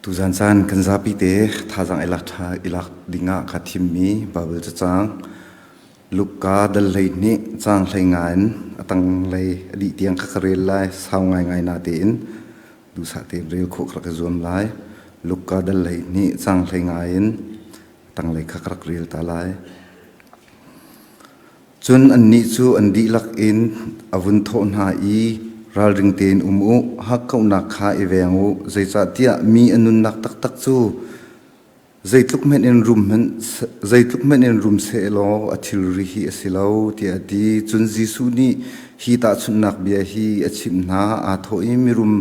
Tuzan caan kan zapi te thazaang i lak ṭha i lak dingah ka thimmi Baibal cacang Luka dal 12 caang 15 in a tanglei a dih tiang kha ka rel lai sau ngaingai na tein duhsah tein rel khawh ka rak i zuam lai. Luka dal 12 caang 15 in a tanglei kha ka rak rel ta lai. Cun annih cu an dihlak in a vun thawh hna i, Ralring tein um u, hakkauhnak kha i veng u, zeicahtiah mi a nunnak taktak cu zeitluk hmanh in rum hmanh zeitluk hmanh in rum sehlaw a thilri hi a si lo, tiah a ti. Cun Jesuh nih hi tahchunhnak bia hi a chimh hna. Aa thawh i mirum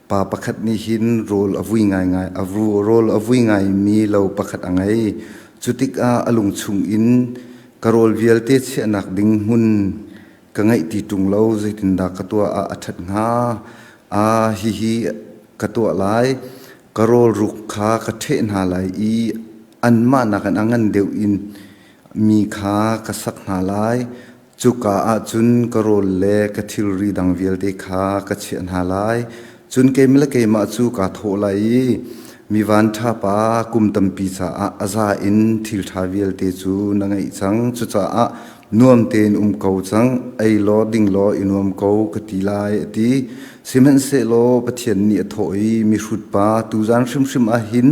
pa pakhat nih hin rawl a vui ngaingai a rawl a vui ngaimi lo pakhat a ngei. Cu tikah a lung chungin Ka rawl vialte chiahnak ding hmun ka ngeih ti ṭung lo, zeitindah ka tuah ah a ṭhat hnga? Aa, hihi ka tuah lai. Ka rawlruk kha ka ṭheh hna lai i anmah nakin a ngan deuh in mi kha ka sak hna lai. Cuka ah cun ka rawl le ka thilri dang vialte kha ka chiah hna lai. Cun keimah le keimah cu kaa thawh lai i mi vanṭha pa kum tampi caah a za in thil ṭha vialte cu na ngeih cang. Cucaah nuam tein um ko cang, ei law ding law i nuam ko ka ti lai, a ti. Sihmanhsehlaw Pathian nih a thawh i, Mihrut pa, tuzan hrimhrim ah hin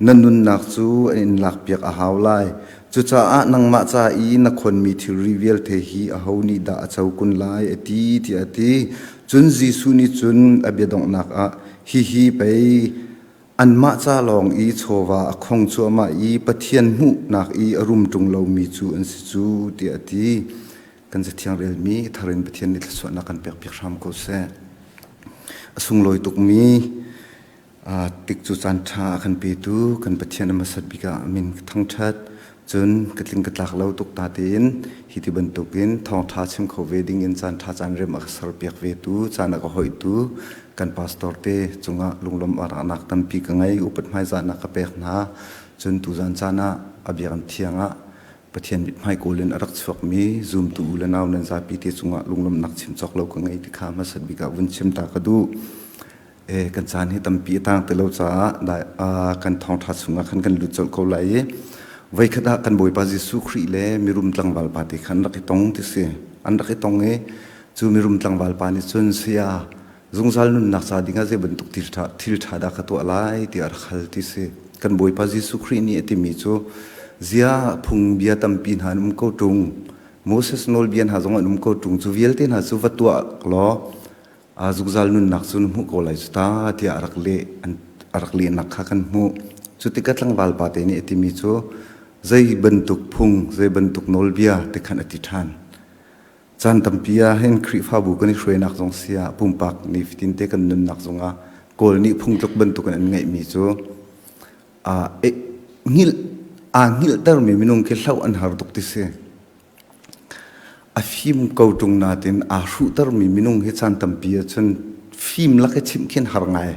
na nunnak cu an in lakpiak a hau lai. Cucaah nangmah ca i na khonmi thilri vialte hi aho nih dah a co kun lai, a ti, tiah a ti. Cun Jesuh nih cun a bia donghnak ah, Hihi pei anmah ca lawng i chawva a khong cuahmah i Pathian hmuhnak i a rum ṭung lomi cu an si cu, tiah a ti. Kan Cathiang relmi thar in Pathian nih thluachuahnak kan pekpiak hram ko seh. A sunglawi tukmi Tik cu caan ṭha a kan petu kan Pathian a hmasat bik ah a min ka thangṭhat. Cun ka tling ka tlak lo tuk ta tein hi ti bantukin thawngṭha chim kho ve dingin caan ṭha caan rem a ka serpiak vetu, caan a ka hoihtu kan pastor te cungah lunglawmh arahnak tampi ka ngei, upat hmaizahnak ka pek hna. Cun tuzan caan ah a biakinn thiang ah Pathian mithmai kawl in a rak chuakmi zumtu u le nau nan zapi te cungah lunglawmhnak chim cawk lo ka ngei ti kha hmasat bik ah vun chim ta ka duh. Kan caan hi tampi a tang ti lo caah kan thawngṭha chungah khan kan lut colh ko lai i voikhat ah kan Bawipa Jesuh Khrih le mirum tlangval pa te kha an rak i tong ti si. An rak i tong i cu mirum tlangval pa nih cun saya zungzal nunnak ca dingah zei bantuk thil ṭha thil ṭha dah ka tuah lai tiah a rak hal ti si. Kan Bawipa Jesuh Khrih nih a timi cu zia phungbia tampi hna an um ko ṭung Moses nawlbia hna zong an um ko ṭung cu vialte hna cu va tuah law zungzal nunnak cu na hmuh ko lai cu ta tiah a rak leh a rak lehnak kha kan hmuh. Cu tikah tlangval pa te nih a timi cu zei bantuk phung zei bantuk nawlbia ti khan a ti ṭhan. Caan tampi ah hin Khrihfabu kan i hruainak zong si ah pumpak nifatin te kan nunnak zongah Kawl nih phungtluk bantukin an ngeihmi cu hngilh aa hngilhtermi minung khi hloh an har tuk ti si. A fim ko ṭung nain aa hruhtermi minung hi caan tampi ahcun fim lak i chimh khi an har ngai.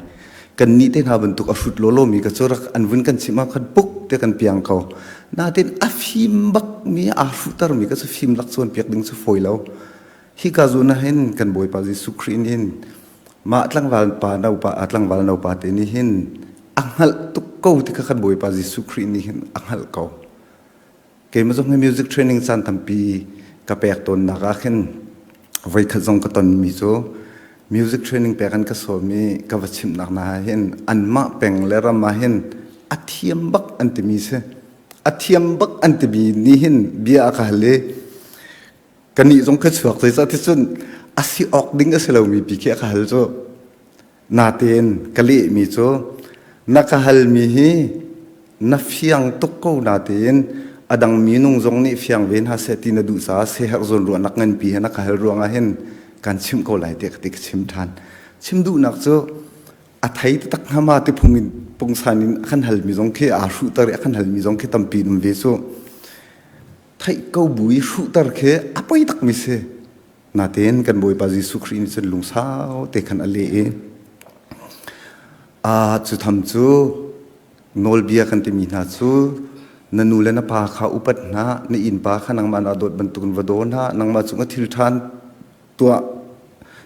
Kannih te hna bantuk a hrut lawlawmi ka cu rak an vun kan chimh ah khan puk te kan piang ko. Nain a fim bakmi aa hruhtermi ka cu fim lak cawnpiak ding cu fawi lo. Hika zawn ah hin kan Bawipa Jesuh Khrih nih hin mah tlangval pa no pa tlangval no pa te nih hin a hngalh tuk ko ti kha kan Bawipa Jesuh Khrih nih hin a hngalh ko. Keimah zong hi music training caan tampi ka pek tawnnak ah khin voikhat zong ka tonmi cu music training pek an ka sawm i ka va chimhnak hna ah hin anmah peng le ram ah hin a thiam bak an timi si. A thiam bak an timi nih hin bia a ka hal i kanih zong ka chuak zeicah ti cun a si awk ding a si lomi pi khi a ka hal cu. Natein ka lehmi cu na ka halmi hi na fiang tuk ko natein a dang minung zong nih fiang ve hna seh ti na duh caah siaherh zawnruahnak nganpi he na ka hal ruangah hin kan chimh ko lai tiah ka ti ka chim ṭhan. Chim duhnak cu a thei taktak hnga ma ti phung in pungsan in a kan halmi zong khi aa hruhter i a kan halmi zong khi tampi um ve cu theih ko bu i hruhter khi a poi takmi si. Natein kan Bawipa Jesuh Khrih nih cun lungsau te khan a leh i a cu tham cu nawlbia kan timi hna cu na nu le na pa kha upat hna, na innpa kha nangmah naa dawt bantukin va daw hna, nangmah cungah thil ṭhan tuah.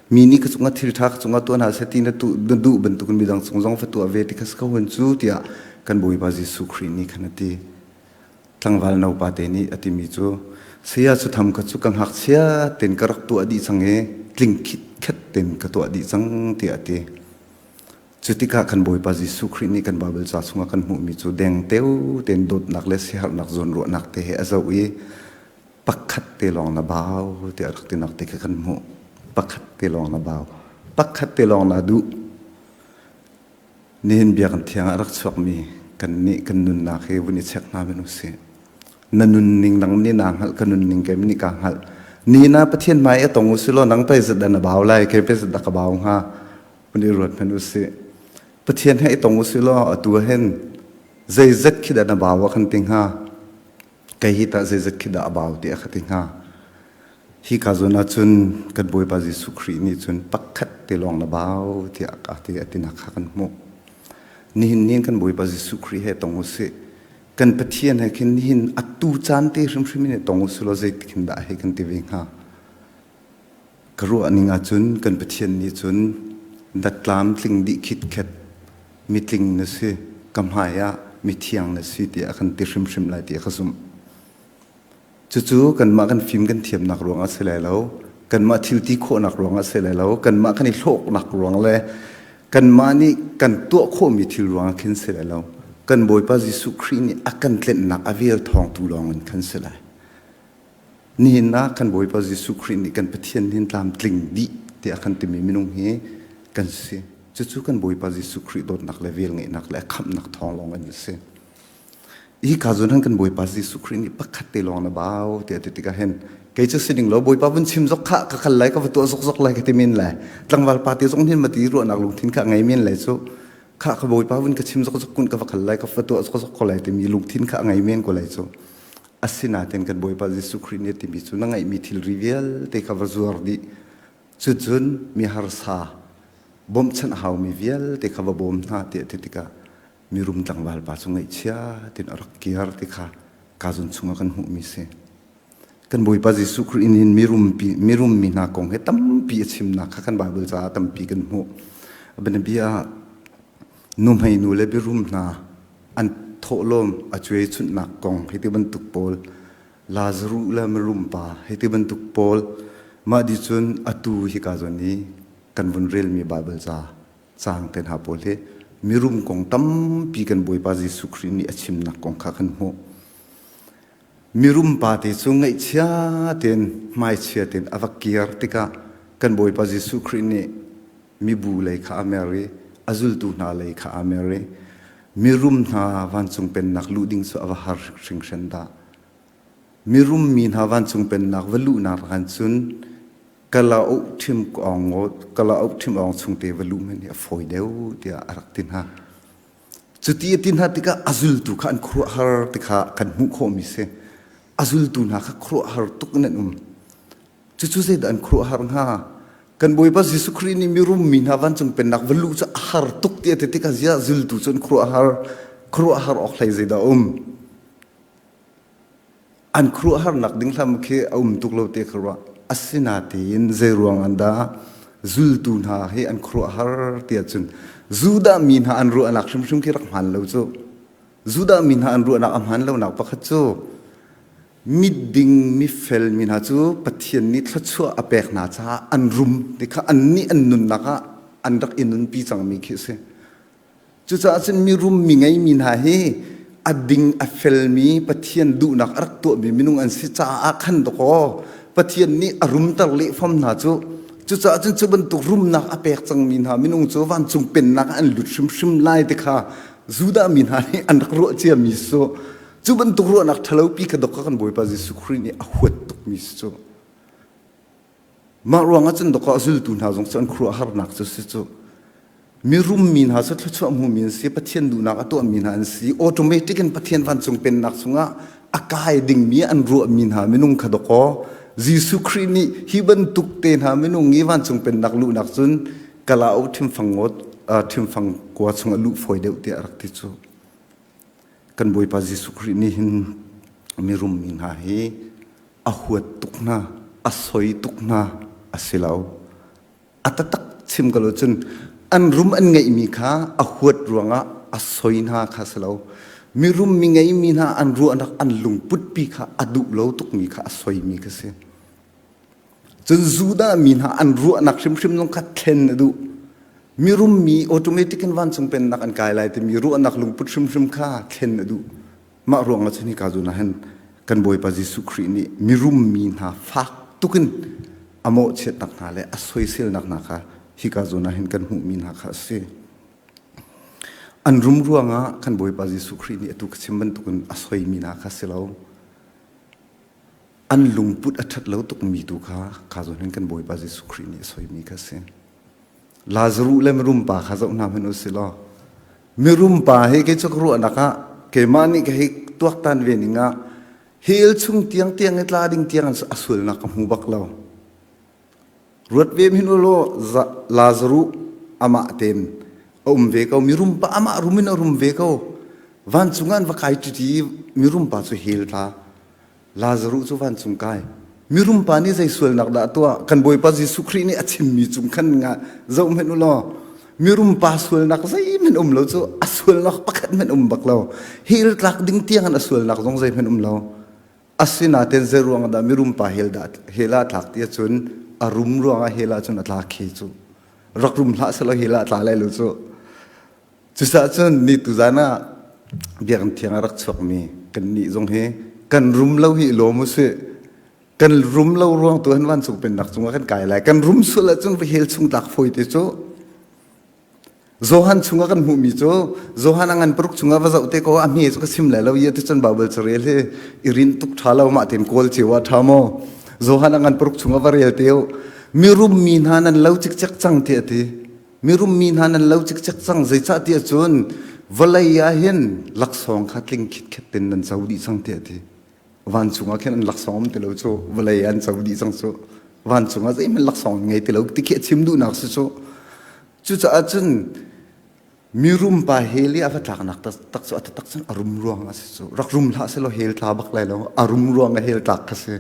Mi nih ka cungah thil ṭha ka cungah tuah hna seh ti na duh bantukin midang cung zong va tuah ve ti kha si ko hun cu tiah kan Bawipa Jesuh Khrih nih khan a ti. Tlangval naupa te nih a timi cu saya cu tham kha cu ka ngakchia ten ka rak tuah dih cang i tling khitkhet ten ka tuah dih cang tiah a ti. Cu tikah kan Bawipa Jesuh Khrih nih kan Baibal ca chungah kan hmuhmi cu dengteo tein dawtnak le siaherhnak zawnruahnak te he a zoh i pakhat te lawng na bau tiah rak tinak te kha kan hmuh. Pakhat te lawng na bau. Pakhat te lawng na duh. Nihin biakinn thiang ah rak chuakmi kannih kan nunnak hi vun i check hna men usih. Na nunning nang nih naa hngalh, ka nunning kei nih kaa hngalh. Ni na Pathian hmai a tong usih law nang pei zat dah na bau lai, kei pei zat dah ka bau hnga. Vun i ruat hmanh usih. Pathian he i tong usih law atu ah hin zeizat khi dah na bau a kan ti hnga. Kei hi tah zeizat khi dah a bau ti a ka ti hnga. Hi ka zawn ahcun kan Bawipa Jesuh Khrih nih cun pakhat te lawng na bau tiah a ti a tinak kha kan hmuh. Nihin ni kan Bawipa Jesuh Khrih he tong usih. Kan Pathian he khin nihin atu caan te hrimhrim in tong usih law zeitik hin dah hei kan ti ve hnga. Ka ruah ning ahcun kan Pathian nih cun na tlamtling dih khitkhet mitling na si ka hmai ah mithiang na si tiah a kan ti hrimhrim lai tiah ka zumh. Cucu kanmah kan fim kan thiamnak ruangah si lai lo, kanmah thil ti khawhnak ruangah si lai lo, kanmah kan i hlawknak ruang le kanmah nih kan tuah khawhmi thil ruangah khin si lai lo. Kan Bawipa Jesuh Khrih nih a kan tlenhnak a vel thawngtu lawng in khan si lai. Nihin ah kan Bawipa Jesuh Khrih nih kan Pathian hin tlamtling dih tiah a kan timi minung hi kan si. Cucu kan Bawipa Jesuh Khrih dawtnak le velngeihnak le a khamhnak thawng lawng in a si. Hi ka zawn han kan Bawipa Jesuh Khrih nih pakhat te lawng na bau tiah ti tikah hin kei cu sining lo Bawipa vun chim zok kha ka kal lai ka va tuah zokzok lai ka ti men lai tlangval pa te zong hin ma ti ruahnak lungthin kha ngei men lai cu kha ka Bawipa vun ka chim zokzok kun ka va kal lai ka va tuah zokzok ko lai timi lungthin kha ngei men ko lai cu asinain kan Bawipa Jesuh Khrih nih timi cu na ngeihmi thilri vialte kha va zuar dih cucun mi harsa bawmhchanh haumi vialte kha va bawm hna tiah ti tikah mirum tlangval pa cu ngaihchia tin a rak kir ti kha kazun chungah kan hmuhmi si. Kan Bawipa Jesuh Khrih in hin mirumpi mirummi hna kong he tampi a chimnak kha kan Bible caah tampi kan hmuh. Bianabia ah nuhmei nu le biarum hna an thawhlawm a cuai chunhnak kong hei ti bantuk pawl Lazaruh le mirum pa hei ti bantuk pawl mah di cun atu hi ka zawn i kan vun relmi Bible ca caang te hna pawl hi mirum kong tampi kan Bawipa Jesuh Khrih nih a chimnak kong kha kan hmuh. Mirum pa te cu ngaihchia tein hmaichia tein a va kir tikah kan Bawipa Jesuh Khrih nih mibu lei kha a mer i a zultu hna lei kha a mer i mirum hna vancung pennak luh ding cu a va har hringhran dah. Mirum mi hna vancung pennak va luhnak khan cun kalauk ṭhim awng kalauk ṭhim awng chung te va luh hmanh hi a fawi deuh tiah a rak ti hna. Cuti a ti hna tikah a zultu kha an khuaruahhar ti kha kan hmuh khawhmi si. A zultu hna kha khuaruahhar tuk in an um. Cucu zeidah an khuaruahhar hnga? Kan Bawipa Jesuh Khrih nih mirum mi hna vancung pennak va luh cu a har tuk ti a ti tikah ziah zultu cu an khuaruahhar khuaruahhar awk hlei zeidah a um? An khuaruahharnak ding hlam khi a um tuk lo te ka ruah. Asinain zeiruang an dah zultu hna hi an khuaruahhar ti ahcun Judah mi hna an ruahnak hrimhrim khi rak hmaan lo cu. Judah mi hna an ruahnak a hmaan lonak pakhat cu miding mifel mi hna cu Pathian nih thluachuah a pek hna caah an rum ti kha annih an nunnak ah an rak i nunpi cangmi khi a si. Cucaah cun mirum mi ngeimi hna hi a ding a felmi Pathian duhnak a rak tuahmi minung an si caah khan dawkaw Pathian nih a rumter lehfam hna cu cucaah cun cu bantuk rumnak a pek cangmi hna minung cu vancung pennak ah an lut hrimhrim lai ti kha Judah mi hna nih an rak ruah ciami cu cu bantuk ruahnak ṭhalopi kha dawk kan Bawipa Jesuh Khrih nih a huat tukmi si cu. Mah ruangah cun dawkaw a zultu hna zong cu an khuaruahharnak cu si cu mirum mi hna cu thluachuah hmumi an si, Pathian duhnak a tuahmi hna an si, automatic in Pathian vancung pennak chungah a kai dingmi an ruahmi hna minung kha dawkaw Jesuh Khrih nih hi bantuk te hna minung i vancung pennak luhnak cun kalauk ṭhimfang ngawt ṭhimfang kua chungah luh fawi deuh tiah a rak ti cu. Kan Bawipa Jesuh Khrih nih hin mirum mi hna hi a huat tuk hna, a soi tuk hna a si lo. A taktak chim ko lo cun an rum an ngeihmi kha a huat ruangah a soi hna kha si lo. Mirum mi ngeimi hna an ruahnak an lungputpi kha a duh lo tukmi kha a soimi kha si. Cun Judah mi hna an ruahnak hrimhrim zong kha thlen a duh. Mirum mi automatic in vancung pennak an kai lai timi ruahnak lungput hrimhrim kha thlen a duh. Mah ruangah cun hika zawn ah hin kan Bawipa Jesuh Khrih nih mirum mi hna fak tukin a mawhchiatnak hna le a soiselnak hna kha hika zawn ah hin kan hmuhmi hna kha a si. An rum ruangah kan Bawipa Jesuh Khrih nih atu ka chim bantukin a soimi hna kha si lo. An lungput a ṭhat lo tukmi tu kha kha zawn hin kan Bawipa Jesuh Khrih nih a soimi kha a si. Lazaruh le mirum pa kha zoh hna hmanh u si law mirum pa hi kei cu ka ruahnak ah keimah nih ka hei tuaktan ve ning ah hell chung tiang tiang i tla ding tiang a sualnak ka hmu bak lo. Ruat ve hin u law Lazaruh amah ten a um ve ko mirum pa amah rum in a rum ve ko vancung ah an va kai ṭi mirum pa cu hell tla Lazaruh cu vancung kai. Mirum pa nih zei sualnak dah a tuah? Kan Bawipa Jesuh Khrih nih a chimmi cung khan nga zoh hmanh u law mirum pa sualnak zeihmanh um lo cu a sualnak pakhat hmanh um bak lo. Hell tlak ding tiang in a sualnak zong zeihmanh um lo. Asinain zei ruang dah mirum pa hell dah hell ah tlak ti ahcun a rum ruangah hell ah cun a tla khi cu. Rak rum hlah selaw hell ah tla lai lo cu. Cucaah cun ni tuzan ah biakinn thiang a rak chuakmi kannih zong hi kan rum lo hi i lawm usih. Kan rum lo ruang tu han vancung pennak cungah kan kai lai. Kan rum sual ahcun va hell chung tlak fawi te cu. Johan chungah kan hmuhmi cu Johan a ngan paruk chungah va zoh te ko a hme cu ka sim lai lo i ti cun Bible carel hi i rin tuk ṭha lo mah tein kawl cio ah ṭha maw. Johan a ngan paruk chungah va rel te u. Mirum mi hna nan lo cikcek cang ti a ti. Mirum mi hna nan lo cikcek cang zeicah tiah cun vawlei ah hin laksawng kha tling khitkhet ten nan co dih cang tiah a ti. Vancung ah khin an laksawng um ti lo cu vawlei an co dih cang cu vancung ah zeihmanh laksawng ngei ti lo ti khi a chim duhnak si cu. Cucaah cun mirum pa hell i a va tlaknak tak cu a taktak cun a rum ruang a si cu. Rak rum hlah selaw hell tla bak lai lo a rum ruang a hell tlak kha si.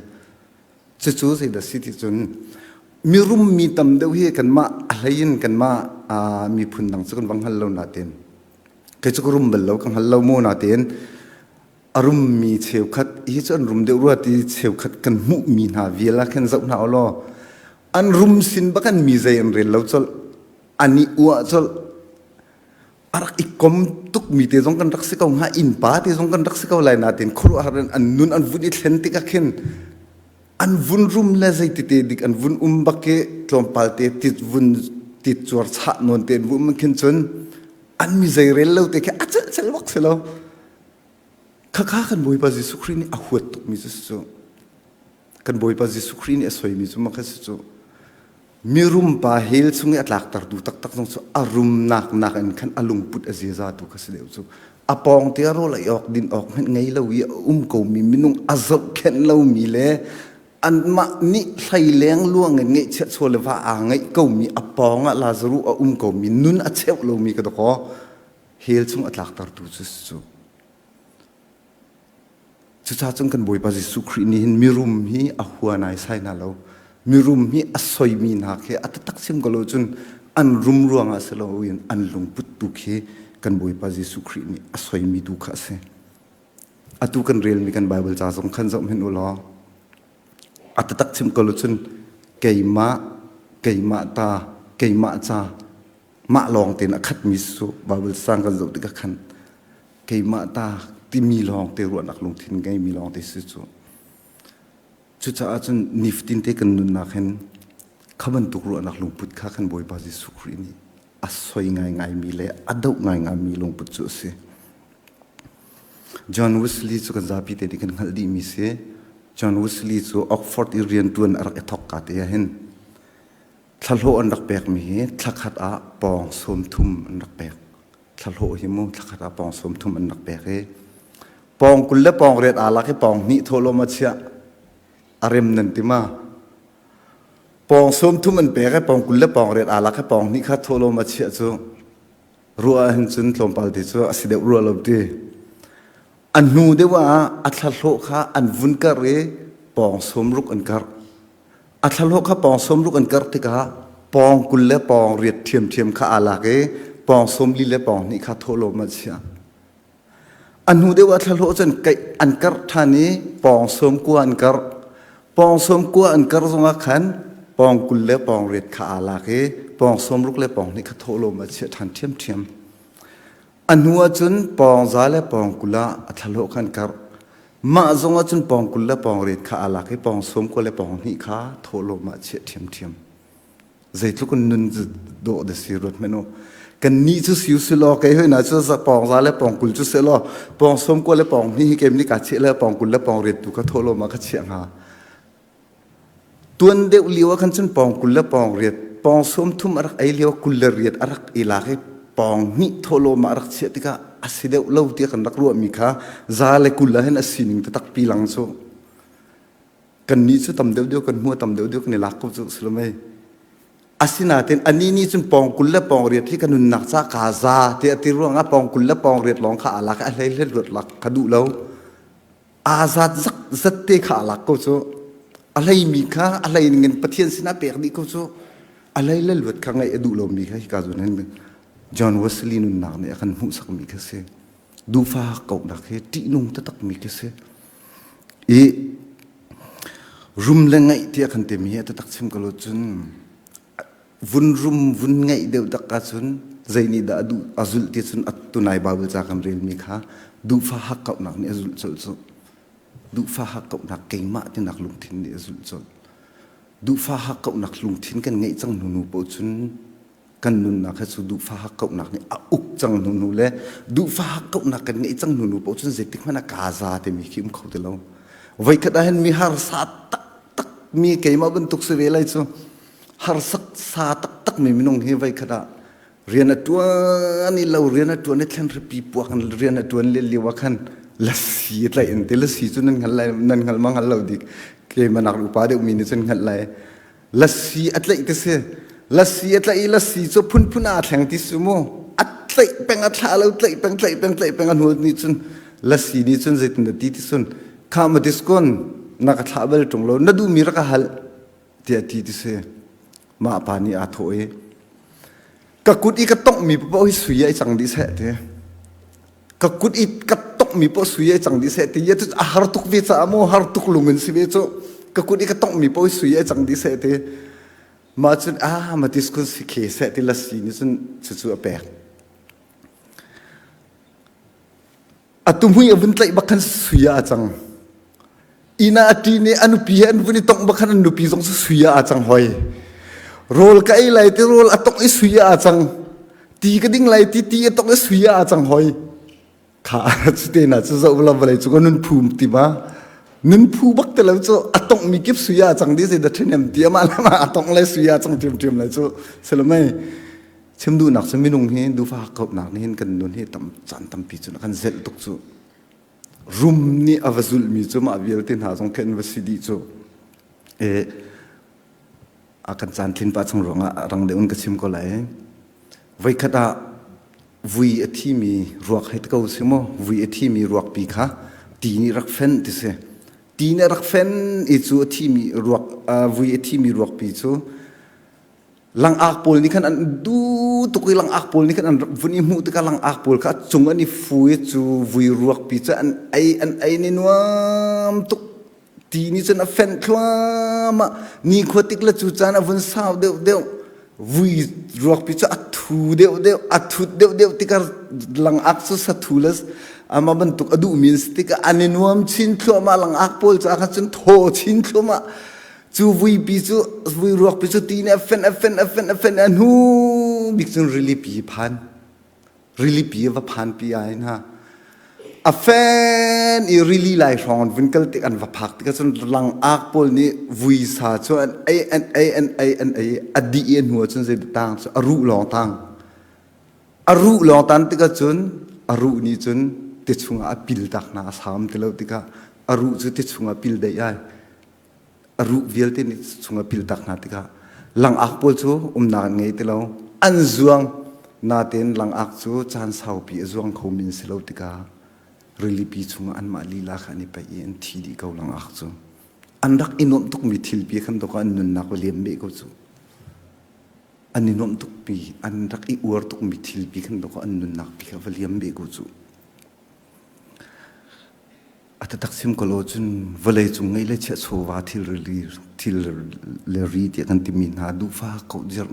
Cucu zeidah si ti cun mirum mi tam deuh hi kanmah a hlei in kanmah miphun dang cu kan va hngal lo natin kei cu ka rum bal lo ka hngal lo mu natin a rummi cheukhat hi cu an rum deuh rua ti cheukhat kan hmuhmi hna vial ah khin zoh hna ulaw an rum sin bak an mi zei an rel lo colh an i uah colh a rak i kom tukmi te zong kan rak si ko hnga innpa te zong kan rak si ko lai natin khuaruahhar in an nun an vun i thlen tikah khin an vun rum le zeitite dik an vun um bak i tlawmpal te tit vun tit cuar chah nawn te an vun um khin cun an mi zei rel lo te khi a celh cel bak si lo khakha kan Bawipa Jesuh Khrih nih a huat tukmi cu si cu Kan Bawipa Jesuh Khrih nih a soimi cu mah kha si cu mirum pa hell chung i a tlaktertu taktak zong cu a rumnak nakin khan a lungput a ziaza tu kha si deuh cu a pawng te rawl ei awk din awk hmanh ngei lo i a um komi minung a zohkhenh lomi le anmah nih hlei leng luang in ngeihchiah chaw le va aa ngeih komi a pawng ah Lazaruh a um komi nun a cheuh lomi ka dakaw hell chung a tlaktertu cu si cu Cucaah cun kan Bawipa Jesuh Khrih nih hin mirum hi a hua naisai hna lo. Mirum hi a soimi hna khi a taktak chim ko lo cun an rum ruangah si loin an lungput tu khi kan Bawipa Jesuh Khrih nih a soimi tu kha a si. Atu kan relmi kan Bible ca zong khan zoh hmanh u law a taktak chim ko lo cun keimah keimah ta keimah ca mah lawng tein a khatmi cu Bible sang kan zoh tikah khan keimah ta timi lawng te ruahnak lungthin ngeimi lawng te si cu cucaah cun nifatin te kan nunnak hin kha bantuk ruahnak lungput kha kan Bawipa Jesuh Khrih nih a soi ngaingaimi le a doh ngaingaimi lungput cu a si. John Wesley cu kan zapi te nih kan hngalh dihmi si. John Wesley cu Oxford i rianṭuan a rak i thawk ka te ah hin thlahlawh an rak pekmi hi thlakhat ah pawng 30 an rak pek. Thlahlawh hi mu thlakhat ah pawng 30 an rak pek i pawng 20 le pawng riat aa lak i pawng hnih thawhlawm a chiah a rem nan ti ma pawng 30 an pek i pawng 20 le pawng riat aa lak i pawng hnih kha thawhlawm a chiah cu ruah ah hin cun tlawmpal te cu a si deuh rua lo ti a hnu deuh ah a thlahlawh kha an vun karh i pawng 60 an karh a thlahlawh kha pawng 60 an karh tikah. Pawng 20 le pawng riat ṭhiamṭhiam kha aa lak i pawng 40 le pawng hnih kha thawhlawm ah chiah. A hnu deuh ah thlahlawh cun an karh ṭhan i pawng 90 an karh. Pawng 90 an karh zongah khan pawng 20 le pawng riat kha aa lak i pawng 60 le pawng hnih kha thawhlawm ah chiah ṭhan ṭhiamṭhiam. A hnu ah cun pawng za le pawng 20 ah a thlahlawh kha an karh. Mah zongah cun pawng 20 le pawng riat kha aa lak i pawng 90 le pawng hnih kha thawhlawm ah chiah ṭhiamṭhiam. Zeitluk in nun dawh da si ruat hmanh u. Kan nih cu si u law kei hoi na cu pawng za le pawng 20 cu si law pawng 90 le pawng hnih hi kem nih ka chiah le pawng 20 le pawng riat tu kha thawhlawm ah ka chiah hnga. Tuan deuh lio ah khan cun pawng 20 le pawng riat pawng 30 a rak ei lio 20 le riat a rak i lak i pawng hnih thawhlawm ah a rak chiah tikah a si deuh lo tiah kan rak ruahmi kha za le 20 ah hin a sining taktak pi lang cu. Kannih cu tam deuhdeuh kan hmu tam deuhdeuh kan i lak ko cu si Asinain anih nih cun pawng 20 le pawng riat hi ka nunnak ca kaa za ti a ti ruangah pawng 20 le pawng riat lawng kha aa lak a hlei hlei luat lak kha duh lo. Aa zat zak zat te kha aa lak ko cu. A hleimi kha a hlei ning in Pathian sinah pek dih ko cu. A hlei le luat kha ngaih a duh lomi kha hika zawn hin John Wesley nunnak nih a kan hmuhsakmi kha si. Duhfak koknak hi ṭihnung taktakmi khi si. I rum le ngaih tiah kan timi hi a taktak chim ko lo cun vun rum vun ngaih deuh tak ahcun zei nih dah a duh a zulh ti cun tunai Bible ca kan relmi kha duhfah hakkauhnak nih a zulh colh cu. Duhfah hakkauhnak keimah tinak lungthin nih a zulh colh. Duhfah hakkauhnak lungthin kan ngeih cang hnu nu paoh cun kan nunnak hi cu duhfah hakkauhnak nih a uk cang hnu hnu le duhfah hakkauhnak kan ngeih cang hnu hnu paoh cun zeitik hmanh ah kaa za timi khi um kho ti lo. Voikhat ah hin mi harsa taktak mi keimah bantuk si ve lai cu harsak sa taktak mi minung hi voikhat ah rian a tuan i lo rian a tuan i thlen ripi puak in rian a tuan le lio ah khan lasi a tlaih in ti lasi cu nan hngal lai nan hngal ma hngal lo dik keimah nak upa deuh mi nih cun hngalh lai Lasi a tlaih ti si. Lasi a tlaih i lasi cu phunphun aa thleng ti si mu. A tlaih peng a thlah lo tlaih peng tlaih peng tlaih peng a hnu nih cun lasi nih cun zeitin na ti ti cun kha ma discon na ka thlah bal ṭung lo na duhmi rak ka hal tiah ti ti si. Mah pa nih aa thawh i ka kut i ka tonghmi paoh hi sui ai cang dih seh ti. Ka kut i ka tongmi poh sui ai cang dih seh ti cu a har tuk ve caah maw har tuk lung in si ve cu ka kut i ka tongmi poh sui ai cang dih seh ti mah cun ah matis kun si khe seh ti lasi nih cun cucu a pek a tuhmui a vun tlaih bak khan sui ah a cang Inn ah a ṭin i a nupi he an vun i tongh bak khan an nupi zong cu sui ah aa cang hoi. Rawl ka ei lai ti rawl a tongh i sui ah aa cang. Ti ka ding lai ti ti a tongh i sui ah aa cang hoi. Kha cu te na cu zoh la vawlei cu ka nun phu ti ma. Nun phu bak te lo cu a tongh mi kip sui ah cang di zei da ṭhenem ti amah le mah a tongh le sui ah cang ṭhiamṭhiam lai cu selomei chim duhnak cu minung hi dufa kauhnak nih hin kan nun hi tam caan tampi cun a kan zelh tuk cu. Rum nih a va zulhmi cu mah vialte hna zong khi an va si dih cu. E, a kan caan thlin pah chung ruangah rang deuh in ka chim ko lai. Voikhat ah vui a thimi ruak hei ko si maw vui a thimi ruakpi kha ti nih rak fen ti si. Ti nih rak fen i cu a thimi ruak vui a thimi ruakpi cu Langak pawl nih khan an duh tuk i langak pawl nih khan an rak vun i hmuh tikah langak pawl kha a cung an i fu i cu vui ruakpi cu an ei an ei ni nuam tuk ti nih cun a fenh thluahmah nikhua tik le cu caan a vun sau deuh deuh vui ruakpi cu a thu deuh deuh a thut deuh deuh tikah langak cu sathu le amah bantuk a duhmi an si tikah an i nuam chin thluahmah langak pawl caah khan cun thaw chin thluahmah Cu vuipi cu vui ruakpi cu ti nih a fenh a fenh a fenh a fenh a hnu bik cun rilipi phan rilipi a va phan pi ai hna a fen i rili lai hrawng an vun kal tik an va phak tikah cun langak pawl nih vui sa cu an ei an ei an ei an ei a dih i a hnu ah cun zei tang cu a ruh lawng tang a ruh lawng tan tikah cun a ruh nih cun ti chungah a pil tak hna a saam ti lo tikah a ruh cu ti chungah pil deih ai a ruh vialte nih chung a piltak hna tikah langak pawl cu umnak an ngei ti lo an zuang natein langak cu caan saupi a zuang kho min si lo tikah rilipi chungah anmah lila kha an i paih i an thi dih ko langak cu an rak i nuamh tukmi thil pi khan dawk an nunnak va liam beh ko cu. An i nuamh tukmi, an rak i uar tukmi thil pi khan dawkaw an nunnak pi kha va liam ve ko cu. A taktak chim ko lo cun vawlei cung ngeih le chiah chawva thil thil le ri tiah kan timi hna duhfa ko zir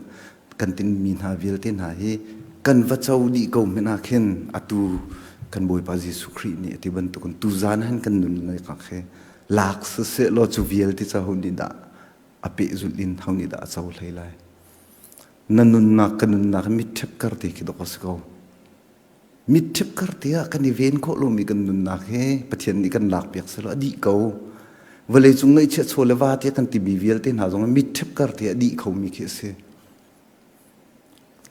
kan timi hna vialte hna hi kan va co dih ko hmanh ah khin atu kan Bawipa Jesuh Khrih nih a ti bantukin tuzaan han kan nun ka khi lak siseh law cu vialte ca ho nih dah a pehzulh in ho nih dah a co hlei lai? Na nunnak ka nunnak mitṭhep kar te khi dawk a si ko. Mitṭhep kar te ah kan i ven khawh lomi kan nunnak hi Pathian nih kan lakpiak selaw a dih ko. Vawleicung ngaihchiat chaw le va tiah kan timi vialte hna zong mitṭhep kar te ah dih khomi khi a si.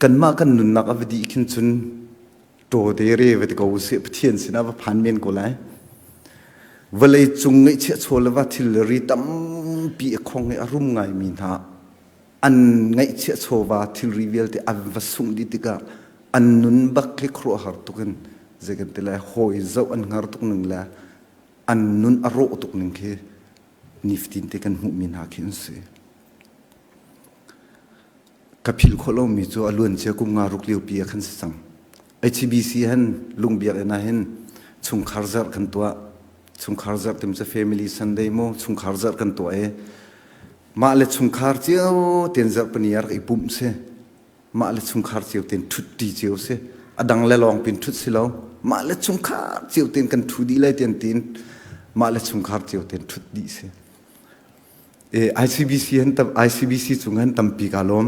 Kanmah kan nunnak a va dih khin cun ṭawte re va ti ko usih Pathian sinah va phan men ko lai. Vawlei cung ngaihchiah chaw le va thil le ri tampi a khong i a rum ngaimi hna an ngaihchiah chawva thilri vialte an va sungh dih tikah an nun bak khi khuaruahhar tuk in zei kan ti lai hawi zoh an hngar tuk ning le an nun a rawh tuk ning khi nifatin te kan hmuhmi hna khi an si. Ka philh khawh lomi cu a luancia kum nga ruk liopi ah khan si cang. HBC han lungbiak in ah hin chungkhar zarh kan tuah. Chungkhar zarh tim cu family Sunday mu chungkhar zarh kan tuah i mah le chungkhar cio ten zarh pani ah rak i pumh si. Mah le chungkhar cio ten ṭhut ṭi cio si. A dang le lawng pin ṭhut si lo. Mah le chungkhar cio ten kan ṭhu dih lai tian tin mah le chungkhar cio ten ṭhut dih si. ICBC han tam ICBC cung han tampi ka lawm.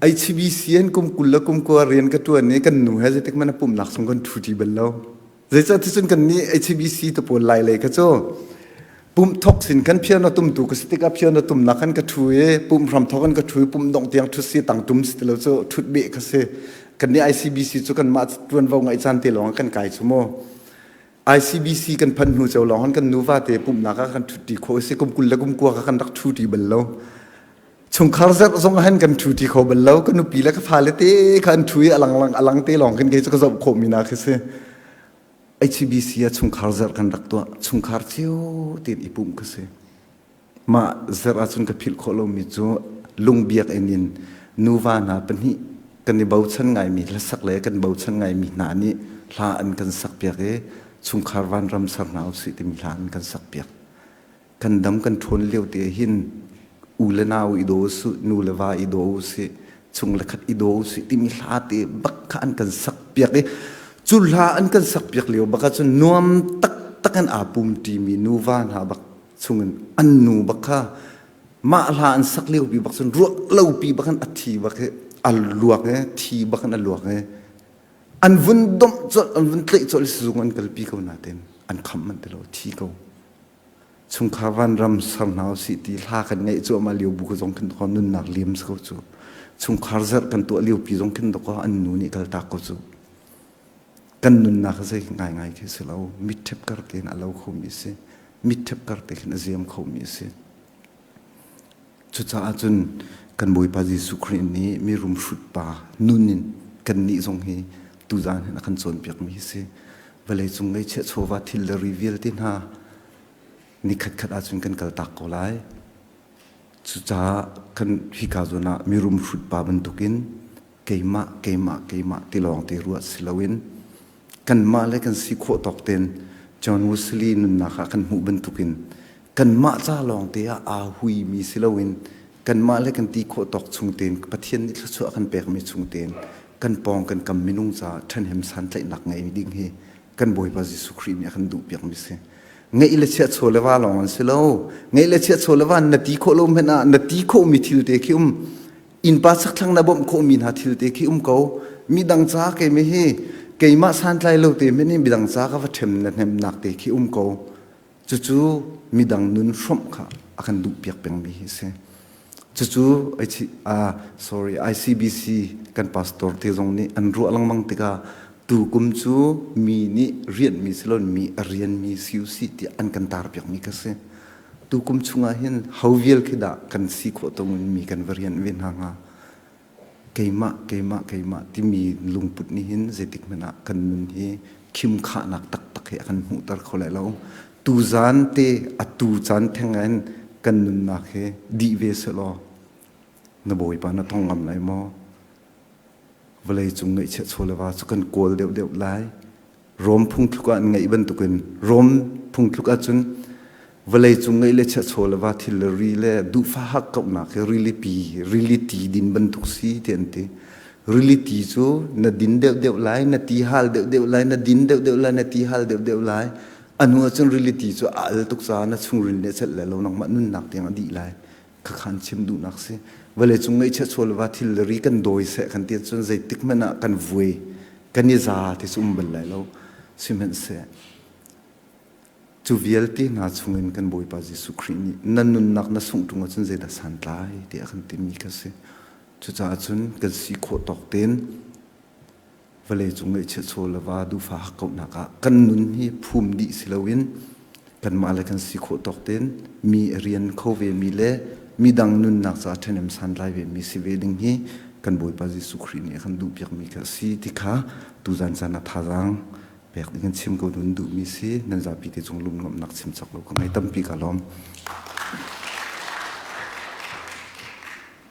ICBC han kum kul le kum kua rian ka tuan i kan nu he zeitik man a pumnak chung kan thu ti bal lo. Zeicah ticun kan nih HBC te pawl lai lei kha cu pum thok sin kan phiano tum tu ka si tikah phiano tum nak kan ka thu i pum hram thok kan ka thu i pum dong tiang thu si tang tum si ti lo cu thut beh kha si. Kan nih ICBC cu kan mah tuanvo ngaih caan te lawng kan kai cu mu. ICBC kan phanh hnu ceu lawng kan nuva te pumhnak ah kan ṭhutti khawh si kum 20 le kum kua kan rak ṭhu ṭi bal lo. Chungkhar zarh zong han kan ṭhu ṭi kho bal lo. Ka nupi le ka fale te kha an ṭhu i alang lang alang te lawng khin kei cu ka zoh khawh mi na khi si. HBC ah chungkhar zarh kan rak tuah. Chungkhar cio tein i pumh ka si. Mah zarh ahcun ka philh khawh lomi cu lungbiakinn in nuva hna pahnih kan i bochan ngaimi hlasak le kan bochan ngaimi hna nih hla an kan sakpiak i chungkhar vanram ser hna usih timi hla an kan sakpiak. Kan dam kan ṭhawn lio te hin u le nau i daw usih, nu le va i daw usih, chung le khat i daw usih timi hla te bak kha an kan sakpiak i cu hla an kan sakpiak lio bak ahcun nuam taktak in aa pum ṭimi nuva hna bak chungin an nu bak kha mah hla an sak lio pi bak cun ruah lo pi bak in a thi bak i a luak i thi bak in a luak i an vun domh colh an vun tlaih colh sizung an kalpi ko nain an khamh manh ti lo thi ko. Chungkhar vanram ser hna usih ti hla kan ngaih cuahmah lio bu zong khin dawkaw nunnak liam si ko cu. Chungkhar zarh kan tuah lio pi zong khin dawkaw an nu nih kaltak ko cu. Kan nunnak zei ngaingai khi si lo. Mitṭhep kar tein a lo khomi si. Mitṭhep kar te khin a ziam khomi si. Cucaah cun kan Bawipa Jesuh Khrih nih mirum hrut pa nun in kannih zong hi tuzaan hin a kan cawnpiakmi hi si. Vawleicung ngeihchiah chawva thil le ri vialte hna nikhat khat ahcun kan kaltak ko lai. Cucaah kan hika zawn ah mirum hrut pa bantukin keimah keimah keimah ti lawng te ruah si loin kanmah le kan si khawh tawk tein John Wesley nunnak ah kan hmuh bantukin kanmah ca lawng te ah aa huimi si loin kanmah le kan ti khawh tawk chung tein Pathian nih thluachuah kan pekmi chung tein kan pawng kan kam minung caah ṭhenhem santlaihnak ngei ding hi kan Bawipa Jesuh Khrih nih a kan duhpiakmi si. Ngeih le chiah chaw le va lawng an si lo. Ngeih le chiah chaw le va na ti khawh lo hmanh ah na ti khawhmi thil te khi um. Innpa chakthlang na bawmh khawhmi hna thil te khi um ko. Midang ca keimi hi keimah santlai lo te hmanh in midang ca ka va ṭhem na hnemnak te khi um ko. Cucu midang nun hrawmh kha a kan duhpiak pengmi hi a si. Cucu sorry ICBC kan pastor te zong nih an ruah lengmang tikah tukum cu mi nih rianhmi si loin mi a rianmi si usih tiah an kan tarpiakmi kha si. Tukum chungah hin ho vial khi dah kan si khawh tong in mi kan va rianh ve hna hnga? Keimah, keimah, keimah timi lungput nih hin zeitik hmanh ah kan nun hi khimkhahnak taktak hi a kan hmuhter kho lai lo. Tuzaan te atu caan theng ah hin kan nunnak hi dih ve sehlaw. Na Bawipa na tong ngam lai maw? Vawlei cung ngeihchiah chaw le va cu kan kawl deuhdeuh lai. Rom phungthluk ah an ngeih bantukin Rom phungthluk ahcun vawlei cung ngeih le chiah chaw le va thil le ri le duhfah hakkauhnak hi rilipi rili ti din bantuk si ti an ti. Rili ti cu na din deuhdeuh lai, na ti hal deuhdeuh lai, na din deuhdeuh lai, na ti hal deuhdeuh lai. A hnu ahcun rili ti cu a al tuk caah na chungril nih a celh lai lo, nangmah nunnak tiang a dih lai. Khakhan chim duhnak si. Vawleicung ngaihchiah chaw le va thil le ri kan dawi seh kan ti ahcun zeitik hmanh ah kan vui, kan i za ti cu um bal lai lo. Sihmanhseh cu vialte hna chungin kan Bawipa Jesuh Khrih nih na nunnak na sungh ṭung ahcun zeidah santlai tiah a kan timi kha si. Cucaah cun kan si khawh tawk tein vawleicung ngaihchiah chaw le va duhfah hakkauhnak ah kan nun hi phum dih si loin kanmah le kan si khawh tawk tein mi a rian kho vemi le midang nunnak caah ṭhahnem santlai vemi si ve ding hi kan Bawipa Jesuh Khrih nih a kan duhpiakmi kha a si ti kha tuzan caan ah thazaang pek ding in chim ko nun duhmi si. Nan zapi te cung lunglawmhnak chim cawk lo ka ngei tampi ka lawm.